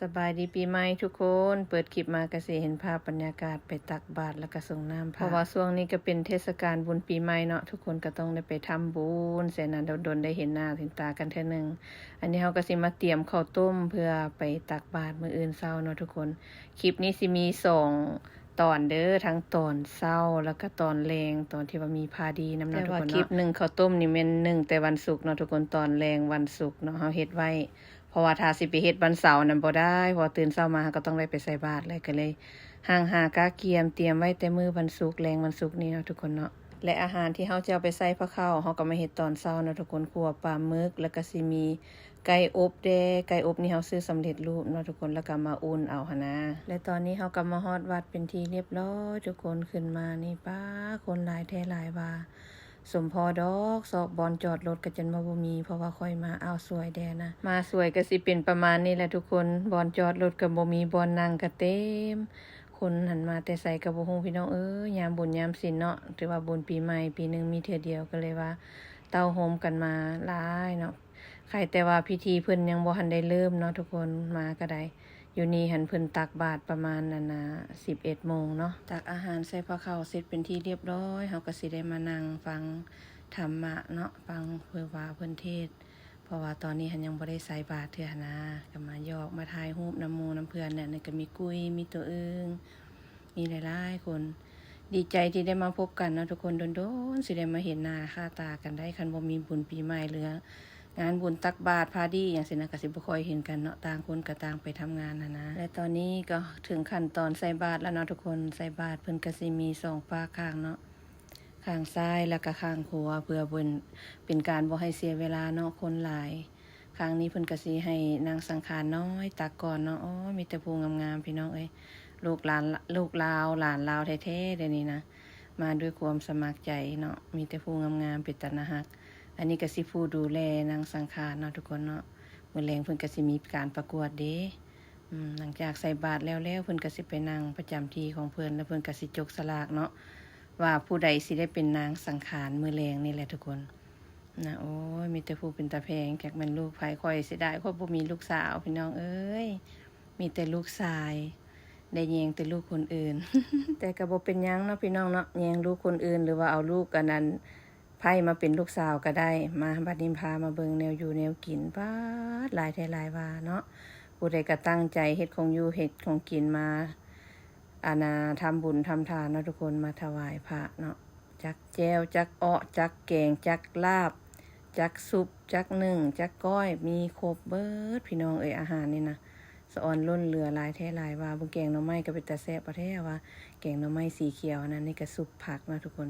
ສະບາຍດີປີໃໝ່ທຸກຄົນ. ເປີດຄລິບມາກໍຊິເຫັນພາບບັນຍາກາດໄປຕັກບາດ ແລ້ວກໍສົ່ງນ້ຳພະ ເພາະວ່າຊ່ວງນີ້ກໍເປັນເທດສະການບຸນປີໃໝ່ເນາະ, ທຸກຄົນກໍຕ້ອງໄດ້ໄປທຳບຸນ. ສະນັ້ນດົນໆໄດ້ເຫັນໜ້າເຫັນຕາກັນເທື່ອໜຶ່ງ. ອັນນີ້ເຮົາກໍຊິມາຕຽມເຂົ້າຕົ້ມເພື່ອໄປຕັກບາດມື້ອື່ນເຊົ້າເນາະທຸກຄົນ. ຄລິບນີ້ຊິມີສອງຕອນເດີ້, ທັງຕອນເຊົ້າ ແລ້ວກໍຕອນແລງ ຕອນທີ່ວ່າມີພາດີນຳເນາະທຸກຄົນເນາະ. ແຕ່ວ່າຄລິບໜຶ້ງເຂົ້າຕົ້ມນີ້ແມ່ນໜຶ້ງແຕ່ວັນສຸກເນາະທຸກຄົນ, ຕອນແລງວັນສຸກເນາະ ເຮົາເຮັດໄວ້. ເພາະວ່າຖ້າຊິໄປເຮັດວັນເສົານັ້ນບໍ່ໄດ້, ເພາະວ່າຕື່ນເຊົ້າມາເຮົາກໍຕ້ອງໄດ້ໄປໃສ່ບາດແຫຼະ, ກໍເລີຍຮັ່ງຫາກະກຽມ ຕຽມໄວ້ແຕ່ມື້ວັນສຸກ ແລງວັນສຸກນີ້ເນາະທຸກຄົນເນາະ. ແລະອາຫານທີ່ເຮົາຈະເອົາໄປໃສ່ພະເຂົ້າ ເຮົາກໍມາເຮັດຕອນເຊົ້າເນາະທຸກຄົນ, ຂົ້ວປາໝຶກ ແລ້ວກໍຊິມີໄກ່ອົບແດ່. ໄກ່ອົບນີ້ເຮົາຊື້ສຳເລັດຮູບເນາະທຸກຄົນ, ແລ້ວກໍມາອຸ່ນເອົາຫັ້ນນາ. ແລະຕອນນີ້ເຮົາກໍມາຮອດວັດເປັນທີ່ລຽບຮ້ອຍທຸກຄົນ. ຂຶ້ນມານີ້ ປ້າ ຄົນຫຼາຍແທ້ຫຼາຍວ່າ. ສົມພໍດອກ ຊອກບ່ອນຈອດລົດກໍຈົນວ່າບໍ່ມີ, ເພາະວ່າຂ້ອຍມາ ອ້າວ ສວຍແດ່ນະ. ມາສວຍກໍຊິເປັນປະມານນີ້ແຫຼະທຸກຄົນ, ບ່ອນຈອດລົດກໍບໍ່ມີ, ບ່ອນນັ່ງກໍເຕັມ. ຄົນຫັ້ນມາແຕ່ໃສກໍບໍ່ຮູ້ພີ່ນ້ອງເອີຍ. ຍາມບຸນຍາມສິນເນາະ, ຖືວ່າບຸນປີໃໝ່ປີໜຶ່ງມີເທື່ອດຽວ, ກໍເລີຍວ່າເຕົ້າໂຮມກັນມາຫຼາຍເນາະ. ໄຄແຕ່ວ່າພິທີເພິ່ນຍັງບໍ່ທັນໄດ້ເລີ່ມເນາະທຸກຄົນ, ມາກໍໄດ້. ຢູ່ນີ້ຫັ້ນເພິ່ນຕັກບາດປະມານ ອັນນ່າ ສິບເອັດໂມງເນາະ. ຕັກອາຫານໃສ່ພະເຂົ້າເສັດເປັນທີ່ລຽບຮ້ອຍ, ເຮົາກໍຊິໄດ້ມານັ່ງຟັງທຳມະເນາະ, ຟັງເພິ່ນວ່າເພິ່ນເທດ, ເພາະວ່າຕອນນີ້ຫັ້ນຍັງບໍ່ໄດ້ໃສ່ບາດເທື່ອຫັ້ນນາ. ກໍມາຢອກ ມາຖ່າຍຮູບນຳໝູ່ນຳເພື່ອນແຫຼະ. ນີ້ກໍມີກຸ້ຍ ມີໂຕອຶ່ງ ມີຫຼາຍໆຄົນ. ດີໃຈທີ່ໄດ້ມາພົບກັນເນາະທຸກຄົນ, ດົນໆຊິໄດ້ມາເຫັນໜ້າຄ່າຕາກັນໄດ້. ຄັນບໍ່ມີບຸນປີໃໝ່ ຫຼື ງານບຸນຕັກບາດພາດີຫຍັງຊີ້ນະ ກໍຊິບໍ່ຄ່ອຍເຫັນກັນເນາະ, ຕ່າງຄົນກໍຕ່າງໄປທຳງານຫັ້ນນະ. ແລະຕອນນີ້ກໍເຖິງຂັ້ນຕອນໃສ່ບາດແລ້ວເນາະທຸກຄົນ. ໃສ່ບາດເພິ່ນກໍຊິມີສອງຟາກຂ້າງເນາະ, ຂ້າງຊ້າຍແລ້ວກໍຂ້າງຂວາ, ເພື່ອເພິ່ນ ເປັນການບໍ່ໃຫ້ເສຍເວລາເນາະ, ຄົນຫຼາຍ. ຄັ້ງນີ້ເພິ່ນກໍຊິໃຫ້ນາງສັງຂານນ້ອຍຕັກກ່ອນເນາະ. ໂອ້ຍ ມີແຕ່ຜູ້ງາມໆ ພີ່ນ້ອງເອີຍ, ລູກຫຼານ ລູກລາວ ຫຼານລາວແທ້ໆ ດຽວນີ້ນະ, ມາດ້ວຍຄວາມສະໝັກໃຈເນາະ. ມີແຕ່ຜູ້ງາມໆ ເປັນຕາໜ້າຮັກ. ອັນນີ້ກໍຊິຜູ້ດູແລນາງສັງຂານເນາະທຸກຄົນເນາະ. ມື້ແລງເພິ່ນກໍຊິມີການປະກວດເດ້. ອືມ ຫຼັງຈາກໃສ່ບາດແລ້ວໆ ເພິ່ນກໍຊິໄປນັ່ງປະຈຳທີ່ຂອງເພິ່ນ, ແລ້ວເພິ່ນກໍຊິຈົກສະຫຼາກເນາະ ວ່າຜູ້ໃດຊິໄດ້ເປັນນາງສັງຂານມື້ແລງນີ້ແຫຼະທຸກຄົນ. ນະ ໂອ້ຍ ມີແຕ່ຜູ້ເປັນຕາແພງ, ຈັກແມ່ນລູກໃຜ. ຂ້ອຍເສຍດາຍ ຂ້ອຍບໍ່ມີລູກສາວ ພີ່ນ້ອງເອີຍ, ມີແຕ່ລູກຊາຍ, ໄດ້ແຍງແຕ່ລູກຄົນອື່ນ. ແຕ່ກໍບໍ່ເປັນຫຍັງເນາະ ພີ່ນ້ອງເນາະ, ແຍງລູກຄົນອື່ນ ຫຼືວ່າເອົາລູກອັນນັ້ນ ໃຜມາເປັນລູກສາວກໍໄດ້. ມາ ບັດນີ້ພາມາເບິ່ງແນວຢູ່ແນວກິນ, ປາດ ຫຼາຍແທ້ຫຼາຍວ່າເນາະ. ຜູ້ໃດກໍຕັ້ງໃຈເຮັດຂອງຢູ່ເຮັດຂອງກິນມາ ອັນນ່າ ທຳບຸນທຳທານເນາະທຸກຄົນ, ມາຖວາຍພະເນາະ. ຈັກແຈ່ວ ຈັກເອາະ ຈັກແກງ ຈັກລາບ ຈັກຊຸບ ຈັກໜຶ້ງ ຈັກກ້ອຍ ມີຄົບເບີດ ພີ່ນ້ອງເອີຍ. ອາຫານນີ້ນະ ສະອອນລົ້ນເຫຼືອຫຼາຍແທ້ຫຼາຍວ່າ. ເບິ່ງແກງໜໍ່ໄມ້ກໍເປັນຕາແຊບແທ້ວ່າ, ແກງໜໍ່ໄມ້ສີຂຽວນັ້ນ. ນີ້ກໍຊຸບຜັກເນາະທຸກຄົນ,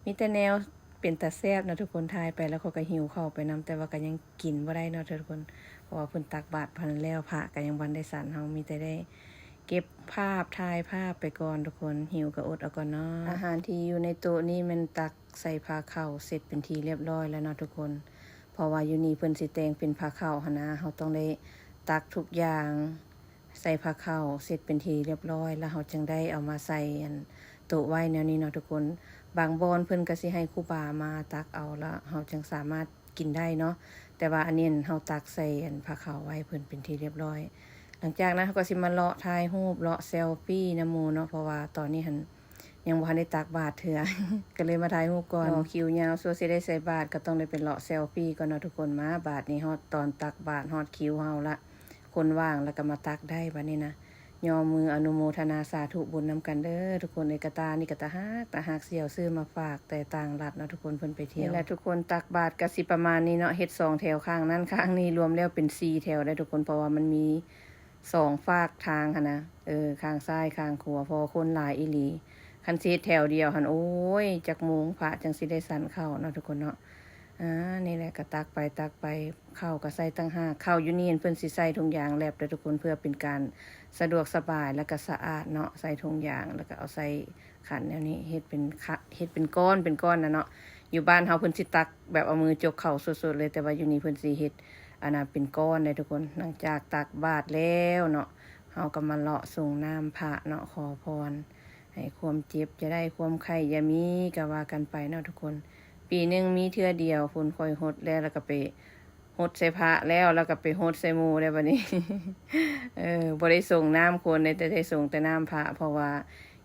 ມີແຕ່ແນວເປັນຕາແຊບເນາະທຸກຄົນ. ຖ່າຍໄປແລ້ວຂ້ອຍກໍຫິວເຂົ້າໄປນຳ, ແຕ່ວ່າກໍຍັງກິນບໍ່ໄດ້ເນາະທຸກຄົນ, ເພາະວ່າເພິ່ນຕັກບາດພັນແລ້ວ, ພະກໍຍັງບໍ່ທັນໄດ້ສັນ. ເຮົາມີແຕ່ໄດ້ ເກັບພາບ ຖ່າຍພາບໄປກ່ອນທຸກຄົນ, ຫິວກໍອົດເອົາກ່ອນເນາະ. ອາຫານທີ່ຢູ່ໃນໂຕະນີ້ແມ່ນຕັກໃສ່ພາເຂົ້າເສັດເປັນທີ່ລຽບຮ້ອຍແລ້ວເນາະທຸກຄົນ, ເພາະວ່າຢູ່ນີ້ເພິ່ນຊິແຕ່ງເປັນພາເຂົ້າຫັ້ນນະ, ເຮົາຕ້ອງໄດ້ຕັກທຸກຢ່າງໃສ່ພາເຂົ້າເສັດເປັນທີ່ລຽບຮ້ອຍ, ແລ້ວເຮົາຈຶ່ງໄດ້ເອົາມາໃສ່ອັນໂຕະໄວ້ແນວນີ້ເນາະທຸກຄົນ. ບາງບ່ອນເພິ່ນກໍຊິໃຫ້ຄູບາມາຕັກເອົາ, ແລ້ວເຮົາຈຶ່ງສາມາດ ກິນໄດ້ເນາະ, ແຕ່ວ່າອັນນີ້ຫັ້ນເຮົາຕັກໃສ່ອັນພາເຂົ້າໄວ້ເພິ່ນເປັນທີ່ລຽບຮ້ອຍ. ຫຼັງຈາກນັ້ນເຮົາກໍຊິມາເລາະຖ່າຍຮູບ ເລາະເຊວຟີນຳໝູ່ເນາະ, ເພາະວ່າຕອນນີ້ຫັ້ນຍັງບໍ່ທັນໄດ້ຕັກບາດເທື່ອ ກໍເລີຍມາຖ່າຍຮູບກ່ອນ. ລໍຄິວຍາວ ຊົ່ວຊິໄດ້ໃສ່ບາດ ກໍຕ້ອງໄດ້ໄປເລາະເຊວຟີກ່ອນເນາະທຸກຄົນ. ມາ ບາດນີ້ຮອດຕອນຕັກບາດ ຮອດຄິວເຮົາລະ, ຄົນວ່າງແລ້ວກໍມາຕັກໄດ້ບາດນີ້ນະ. ຍໍມືອະນຸໂມທະນາສາທຸບຸນນຳກັນເດີ້ທຸກຄົນເອີຍ. ກະຕ່ານີ້ກໍຕາຮັກ ຕາຮັກ, ຊິເອົາຊື້ມາຝາກແຕ່ຕ່າງລັດເນາະທຸກຄົນ, ເພິ່ນໄປທ່ຽວ. ນີ້ແຫຼະທຸກຄົນ, ຕັກບາດກໍຊິປະມານນີ້ເນາະ, ເຮັດສອງແຖວ, ຂ້າງນັ້ນຂ້າງນີ້, ລວມແລ້ວເປັນສີ່ແຖວໄດ໋ທຸກຄົນ, ເພາະວ່າມັນມີສອງຟາກທາງຫັ້ນນະ, ເອີ, ຂ້າງຊ້າຍຂ້າງຂວາ, ເພາະວ່າຄົນຫຼາຍອີ່ຫຼີ. ຄັນຊິເຮັດແຖວດຽວຫັ້ນ, ໂອ້ຍ, ຈັກໂມງພະຈັ່ງຊິໄດ້ສັນເຂົ້າເນາະທຸກຄົນເນາະ. ອາ ນີ້ແຫຼະ ກໍຕັກໄປ ຕັກໄປ, ເຂົ້າກໍໃສ່ຕ່າງຫາກ. ເຂົ້າຢູ່ນີ້ເພິ່ນຊິໃສ່ຖົງຢາງແລັບເດີ້ທຸກຄົນ, ເພື່ອເປັນການສະດວກສະບາຍ ແລ້ວກໍສະອາດເນາະ. ໃສ່ຖົງຢາງ ແລ້ວກໍເອົາໃສ່ຂັນແນວນີ້, ເຮັດເປັນຂະ ເຮັດເປັນກ້ອນ ເປັນກ້ອນນະເນາະ. ຢູ່ບ້ານເຮົາເພິ່ນຊິຕັກແບບເອົາມືຈົກເຂົ້າສົດໆເລີຍ, ແຕ່ວ່າຢູ່ນີ້ເພິ່ນຊິເຮັດ ອັນນ່າ ເປັນກ້ອນເດ້ທຸກຄົນ. ຫຼັງຈາກຕັກບາດແລ້ວເນາະ, ເຮົາກໍມາເລາະສົງນ້ຳພະເນາະ, ຂໍພອນ ໃຫ້ຄວາມເຈັບຢ່າໄດ້ ຄວາມໄຂ້ຢ່າມີ ກໍວ່າກັນໄປເນາະທຸກຄົນ. ປີໜຶ່ງມີເທື່ອດຽວພຸ້ນ, ຂ້ອຍຫົດແລ້ວ ແລ້ວກໍໄປ ຫົດໃສ່ພະແລ້ວ ແລ້ວກໍໄປຫົດໃສ່ໝູ່ແລ້ວບັດນີ້ ເອີ ບໍ່ໄດ້ສົງນ້ຳຄົນເດ້ ແຕ່ໄດ້ສົງແຕ່ນ້ຳພະ ເພາະວ່າ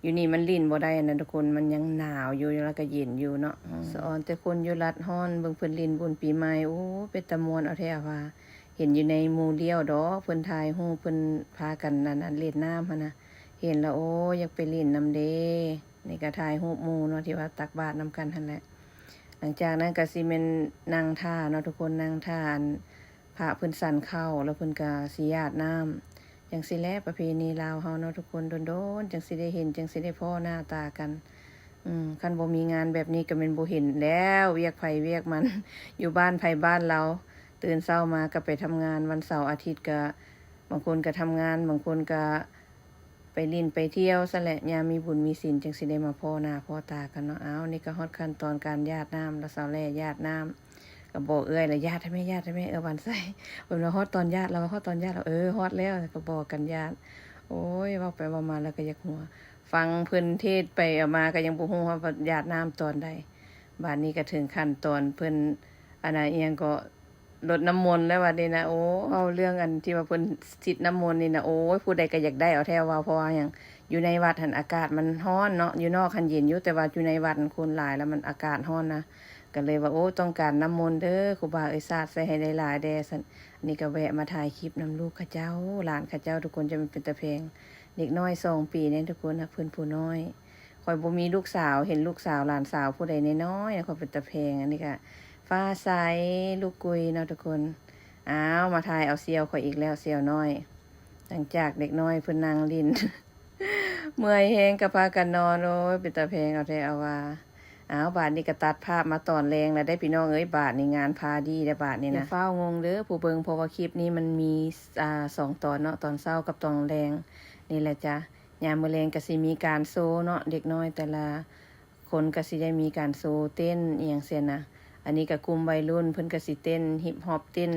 ຢູ່ນີ້ມັນຫຼິ້ນບໍ່ໄດ້ນະທຸກຄົນ ມັນຍັງໜາວຢູ່ ແລ້ວກໍເຢັນຢູ່ເນາະ. ສະອອນແຕ່ຄົນຢູ່ລັດຮ້ອນ ເບິ່ງເພິ່ນຫຼິ້ນບຸນປີໃໝ່ ໂອ້ ເປັນຕາມ່ວນເອົາແທ້ວ່າ ເຫັນຢູ່ໃນໝູ່ລ້ຽວດອກ ເພິ່ນຖ່າຍຮູບ ເພິ່ນພາກັນ ອັນນັ້ນ ຫຼິ້ນນ້ຳຫັ້ນນະ ເຫັນແລ້ວ ໂອ້ ຢາກໄປຫຼິ້ນນຳເດ້. ນີ້ກໍຖ່າຍຮູບໝູ່ເນາະ ທີ່ວ່າຕັກບາດນຳກັນຫັ້ນແຫຼະ. ຫຼັງຈາກນັ້ນກໍຊິແມ່ນນັ່ງຖ້າເນາະທຸກຄົນ ນັ່ງຖ້າ ອັນ ພະເພິ່ນສັນເຂົ້າ ແລ້ວເພິ່ນກໍຊິຢາດນ້ຳ ຈັ່ງຊີ້ແຫຼະ ປະເພນີລາວເຮົາເນາະທຸກຄົນ ດົນໆ ຈັ່ງຊິໄດ້ເຫັນ ຈັ່ງຊິໄດ້ພໍ້ໜ້າຕາກັນ. ອືມ ຄັນບໍ່ມີງານແບບນີ້ກໍແມ່ນບໍ່ເຫັນແລ້ວ ວຽກໃຜວຽກມັນ ຢູ່ບ້ານໃຜບ້ານລາວ ຕື່ນເຊົ້າມາກໍໄປທຳງານ ວັນເສົາອາທິດກໍ ບາງຄົນກໍທຳງານ ບາງຄົນກໍໄປຫຼິ້ນໄປທ່ຽວຊັ້ນແຫຼະ ຍາມມີບຸນມີສິນຈັ່ງຊິໄດ້ມາພໍ້ໜ້າພໍ້ຕາກັນເນາະ. ອ້າວ ນີ້ກໍຮອດຂັ້ນຕອນການຢາດນ້ຳແລ້ວ ສາວແຫຼຢາດນ້ຳ ກໍບອກເອື້ອຍລະ ຢາດໃຫ້ແມ່ ຢາດໃຫ້ແມ່ ເອີ ຫວັນໃສ່ ເພິ່ນວ່າຮອດຕອນຢາດແລ້ວ ຮອດຕອນຢາດແລ້ວ ເອີ ຮອດແລ້ວ ກໍບອກກັນຢາດ. ໂອ້ຍ ເວົ້າໄປເວົ້າມາແລ້ວກໍຢາກຫົວ ຟັງເພິ່ນເທດໄປເອົາມາກໍຍັງບໍ່ຮູ້ວ່າຢາດນ້ຳຕອນໃດ. ບາດນີ້ກໍເຖິງຂັ້ນຕອນເພິ່ນ ອັນນະ ອີ່ຫຍັງກໍ ລົດນ້ຳມົນແລ້ວບັດນີ້ນະ. ໂອ້ ເວົ້າເລື່ອງອັນທີ່ວ່າເພິ່ນຊິດນ້ຳມົນນີ້ນະ ໂອ້ຍ ຜູ້ໃດກໍຢາກໄດ້ເອົາແທ້ວ່າ ເພາະວ່າຫຍັງ ຢູ່ໃນວັດຫັ້ນອາກາດມັນຮ້ອນເນາະ ຢູ່ນອກຫັ້ນເຢັນຢູ່ ແຕ່ວ່າຢູ່ໃນວັດຫັ້ນຄົນຫຼາຍ ແລ້ວມັນອາກາດຮ້ອນນະ ກໍເລີຍວ່າ ໂອ້ ຕ້ອງການນ້ຳມົນເດີ ຄູບາເອີຍ ສາດໃສ່ໃຫ້ຫຼາຍໆແດ່ຊັ້ນ. ອັນນີ້ກໍແວະມາຖ່າຍຄລິບນຳລູກເຂົາເຈົ້າ ຫຼານເຂົາເຈົ້າ ທຸກຄົນ ຈະແມ່ນເປັນຕາແພງ ເດັກນ້ອຍສອງປີເດ້ທຸກຄົນ ຮັກເພິ່ນຜູ້ນ້ອຍ. ຂ້ອຍບໍ່ມີລູກສາວ ເຫັນລູກສາວຫຼານສາວຜູ້ໃດນ້ອຍໆນະ ຂ້ອຍເປັນຕາແພງ. ອັນນີ້ກະຟ້າໃສ ລູກກຸຍເນາະທຸກຄົນ. ອ້າວ ມາຖ່າຍເອົາສ່ຽວຂ້ອຍອີກແລ້ວ ສ່ຽວນ້ອຍ. ຫຼັງຈາກເດັກນ້ອຍເພິ່ນນັ່ງຫຼິ້ນ ເມື່ອຍແຮງກໍພາກັນນອນ. ໂອ້ຍ ເປັນຕາແພງເອົາແທ້ເອົາວ່າ. ອ້າວ ບາດນີ້ກໍຕັດພາບມາຕອນແລງແລ້ວເດ້ພີ່ນ້ອງເອີຍ ບາດນີ້ງານພາດີແລ້ວບາດນີ້ນະ. ຢ່າຟ້າວງົງເດີຜູ້ເບິ່ງ ເພາະວ່າຄລິບນີ້ມັນມີ ອ່າ ສອງຕອນເນາະ ຕອນເຊົ້າກັບຕອນແລງ. ນີ້ແຫຼະຈ້ະ ຍາມມື້ແລງກໍຊິມີການໂຊເນາະ ເດັກນ້ອຍແຕ່ລະຄົນກໍຊິໄດ້ມີການໂຊເຕັ້ນອີ່ຫຍັງຊີ້ນະ. ອັນນີ້ກໍກຸ່ມໄວລຸ້ນ ເພິ່ນກໍຊິເຕັ້ນຮິບຮອບ ເຕັ້ນ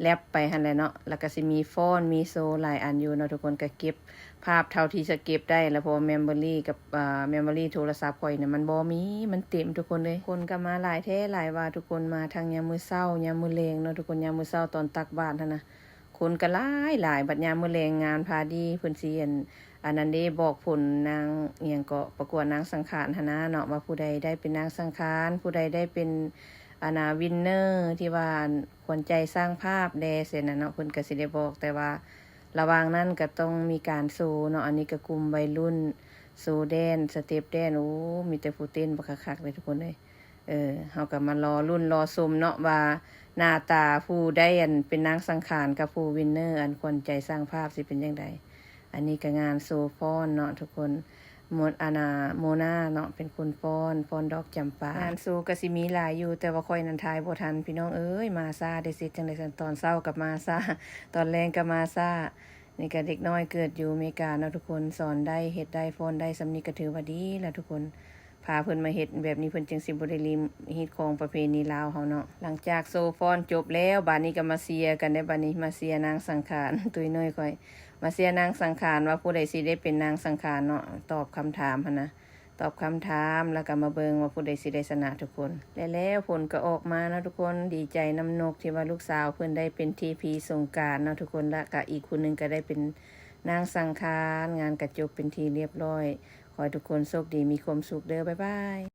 ແຣັບໄປຫັ້ນແຫຼະເນາະ ແລ້ວກໍຊິມີຟ້ອນ ມີໂຊຫຼາຍອັນຢູ່ເນາະທຸກຄົນ. ກໍເກັບພາບເທົ່າທີ່ຈະເກັບໄດ້ແລ້ວ ເພາະວ່າເມມໂມຣີກັບ ເອີ ເມມໂມຣີໂທລະສັບຂ້ອຍນີ້ມັນບໍ່ມີ ມັນເຕັມທຸກຄົນເອີຍ. ຄົນກໍມາຫຼາຍແທ້ຫຼາຍວ່າ ທຸກຄົນມາທັງຍາມມື້ເຊົ້າ ຍາມມື້ແລງເນາະທຸກຄົນ. ຍາມມື້ເຊົ້າຕອນຕັກບາດຫັ້ນນະ ຄົນກໍຫຼາຍໆ ບັດຍາມມື້ແລງງານພາດີ ເພິ່ນຊິ ອັນ ອັນນັ້ນເດ້ ບອກຜົນນາງ ອີ່ຫຍັງເກາະ ປະກວດນາງສັງຂານຫັ້ນນະເນາະ ວ່າຜູ້ໃດໄດ້ເປັນນາງສັງຂານ ຜູ້ໃດໄດ້ເປັນ ອັນນາ ວິນເນີ ທີ່ວ່າ ອັນ ຂວັນໃຈຊ່າງພາບແດ່ຊີ້ນະເນາະ ເພິ່ນກໍຊິໄດ້ບອກ. ແຕ່ວ່າລະຫວ່າງນັ້ນກໍຕ້ອງມີການໂຊເນາະ. ອັນນີ້ກໍກຸ່ມໄວລຸ້ນໂຊແດນ ສະເຕັບແດນ ໂອ້ ມີແຕ່ຜູ້ເຕັ້ນບັກຄັກໆເລີຍທຸກຄົນເອີຍ. ເອີ ເຮົາກໍມາລໍລຸ້ນລໍຊົມເນາະ ວ່າໜ້າຕາຜູ້ໄດ້ ອັນ ເປັນນາງສັງຂານກັບຜູ້ວິນເນີ ອັນ ຂວັນໃຈຊ່າງພາບຊິເປັນຈັ່ງໃດ. ອັນນີ້ກໍງານໂຊຟ້ອນເນາະທຸກຄົນ. ໂມ ອັນນາ ໂມນາເນາະ ເປັນຄົນຟ້ອນ ຟ້ອນດອກຈຳປາ. ງານໂຊກໍຊິມີຫຼາຍຢູ່ ແຕ່ວ່າຂ້ອຍນັ້ນຖ່າຍບໍ່ທັນ ພີ່ນ້ອງເອີຍ ມາຊ້າ ໄດ້ເສັດຈັ່ງໃດຊັ້ນ ຕອນເຊົ້າກໍມາຊ້າ ຕອນແລງກໍມາຊ້າ. ນີ້ກໍເດັກນ້ອຍເກີດຢູ່ເມກາເນາະທຸກຄົນ ສອນໄດ້ ເຮັດໄດ້ ຟ້ອນໄດ້ ສ່ຳນີ້ກໍຖືວ່າດີແລ້ວທຸກຄົນ. ພາເພິ່ນມາເຮັດແບບນີ້ ເພິ່ນຈຶ່ງຊິບໍ່ໄດ້ລືມຮີດຄອງປະເພນີລາວເຮົາເນາະ. ຫຼັງຈາກໂຊຟ້ອນຈົບແລ້ວ ບາດນີ້ກໍມາເຊຍກັນເດ້ ບາດນີ້ມາເຊຍນາງສັງຂານ ຕຸ້ຍນ້ອຍຂ້ອຍ ມາເຊຍນາງສັງຂານ ວ່າຜູ້ໃດຊິໄດ້ເປັນນາງສັງຂານເນາະ ຕອບຄຳຖາມຫັ້ນນະ ຕອບຄຳຖາມ ແລ້ວກໍມາເບິ່ງວ່າຜູ້ໃດຊິໄດ້ຊະນະທຸກຄົນ. ແລ້ວ ແລ້ວຜົນກໍອອກມາເນາະທຸກຄົນ ດີໃຈນຳນົກທີ່ວ່າລູກສາວເພິ່ນໄດ້ເປັນທີພີສົງການເນາະທຸກຄົນ ແລ້ວກໍອີກຜູ້ໜຶ່ງກໍໄດ້ເປັນນາງສັງຂານ. ງານກໍຈົບເປັນທີ່ລຽບຮ້ອຍ. ຂໍໃຫ້ທຸກຄົນໂຊກດີ ມີຄວາມສຸກເດີ ບາຍບາຍ.